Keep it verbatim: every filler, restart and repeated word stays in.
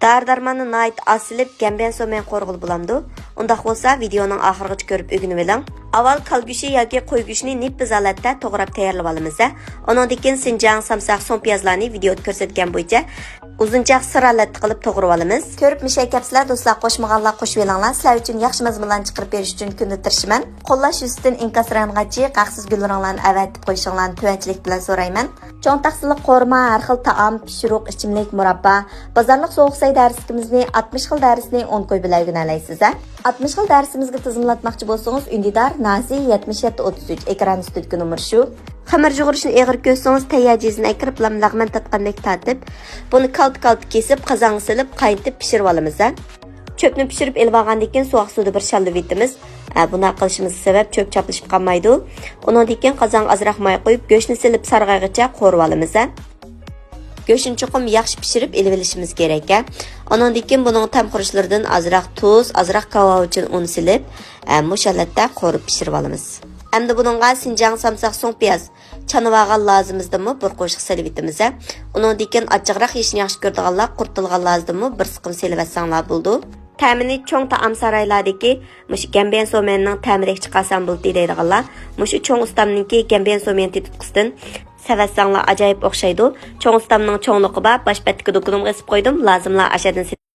دارى-دەرماننى ناھايىتى ئاز سېلىپ، گەنبيەن سوميەن قورۇغىلى بولامدۇ؟ ئۇنداق بولسا، ۋىدېئونىڭ ئاخىرىغىچە كۆرۈپ ئۆگىنىۋېلىڭ. ئاۋۋال كالا گۆشى ياكى قوي گۆشىنى نېپىز ھالەتتە توغراپ تەييارلىۋالىمىز. ئۇنىڭدىن كېيىن سىنجاڭ سامساق سوڭ پىيازلارنى ۋىدېئودا كۆرسەتكەن بويىچە ئۇزۇنچاق سىر ھالەتتە قىلىپ توغرىۋالىمىز. كۆرۈپ مۇشۇ كەپسىلەر دوستلار، قوشمىغانلار قوشۇۋېلىڭلار. سىلەر ئۈچۈن ياخشى مەزمۇنلارنى چىقىرىپ بېرىش ئۈچۈن كۈندە تىرىشىمەن. قوللاش يۈزىسىدىن ئىنكاس رەڭگىچى ھەقسىز گۈللىرىڭلارنى ئەۋەتىپ قويۇشۇڭلارنى تۆۋەنچىلىك بىلەن سورايمەن. چوڭ تاخسىلىق قورۇما، ھەر خىل تائام، پىشۇرۇق، ئىچىملىك، مۇراببا، بازارلىق سوغۇق سەي دەرسلىكىمىزنى، ئاتمىش خىل دەرسنى ئون كوي بىلەن ئۆگىنەلەيسىز. ئاتمىش خىل دەرسىمىزگە تىزىملاتماقچى بولسىڭىز، ئۈندىدار نازى يەتمىش يەتتە ئوتتۇز ئۈچ، ئېكران ئۈستىدىكى نومۇر شۇ. خېمىر يۇغۇرۇشنى ئېغىر كۆرسىڭىز، تەييار جىزىنى ئەكىرىپلا لەغمەن تارتقاندەك تارتىپ، بۇنى كالتا-كالتا كېسىپ، قازانغا سېلىپ، قاينىتىپ پىشۇرۇۋالىمىز. چۆپنى پىشۇرۇپ ئېلىۋالغاندىن كېيىن، سوغۇق سۇدا بىر شاللىۋېتىمىز. ھە، بۇنداق قىلىشىمىزغا سەۋەب، چۆپ چاپلىشىپ قالمايدۇ. ئۇنىڭدىن كېيىن قازانغا ئازراق ماي قۇيۇپ، گۆشنى سېلىپ سارغايغىچە قورۇۋالىمىز. ھە، گۆشنى چوقۇم ياخشى پىشۇرۇپ ئېلىۋېلىشىمىز كېرەك. ھە، ئۇنىڭدىن كېيىن بۇنىڭ تەم خۇرۇچلىرىدىن ئازراق تۇز، ئازراق كاۋاۋىچىن ئۇنى سېلىپ، ھە، مۇشۇ ھالەتتە قورۇپ پىشۇرۇۋالىمىز. ئەمدى بۇنىڭغا سىنجاڭ سامساق سوڭ پىياز، چانىۋالغان لازىمىزدىنمۇ بىر قوشۇق سېلىۋېتىمىز. ئۇنىڭدىن كېيىن ئاچچىقراق يېيىشنى ياخشى كۆرىدىغانلار قۇرۇتۇلغان لازىدىنمۇ بىر سىقىم سېلىۋەتسەڭلار بولىدۇ. تەمىنى چوڭ تائام سارايلاردىكى مۇشۇ گەنبيەن سوميەننىڭ تەمىدەك چىقارسام بولدى دەيدىغانلار مۇشۇ چوڭ ئۇستامنىڭكى گەنبيەن سوميەن تېتىتقۇسىدىن سېلىۋەتسەڭلار ئاجايىپ ئوخشايدۇ. چوڭ ئۇستامنىڭ چوڭلۇقى بار، باش بەتتىكى دۇكىنىمغا ئېسىپ قويدۇم، لازىملار ئاشەدىن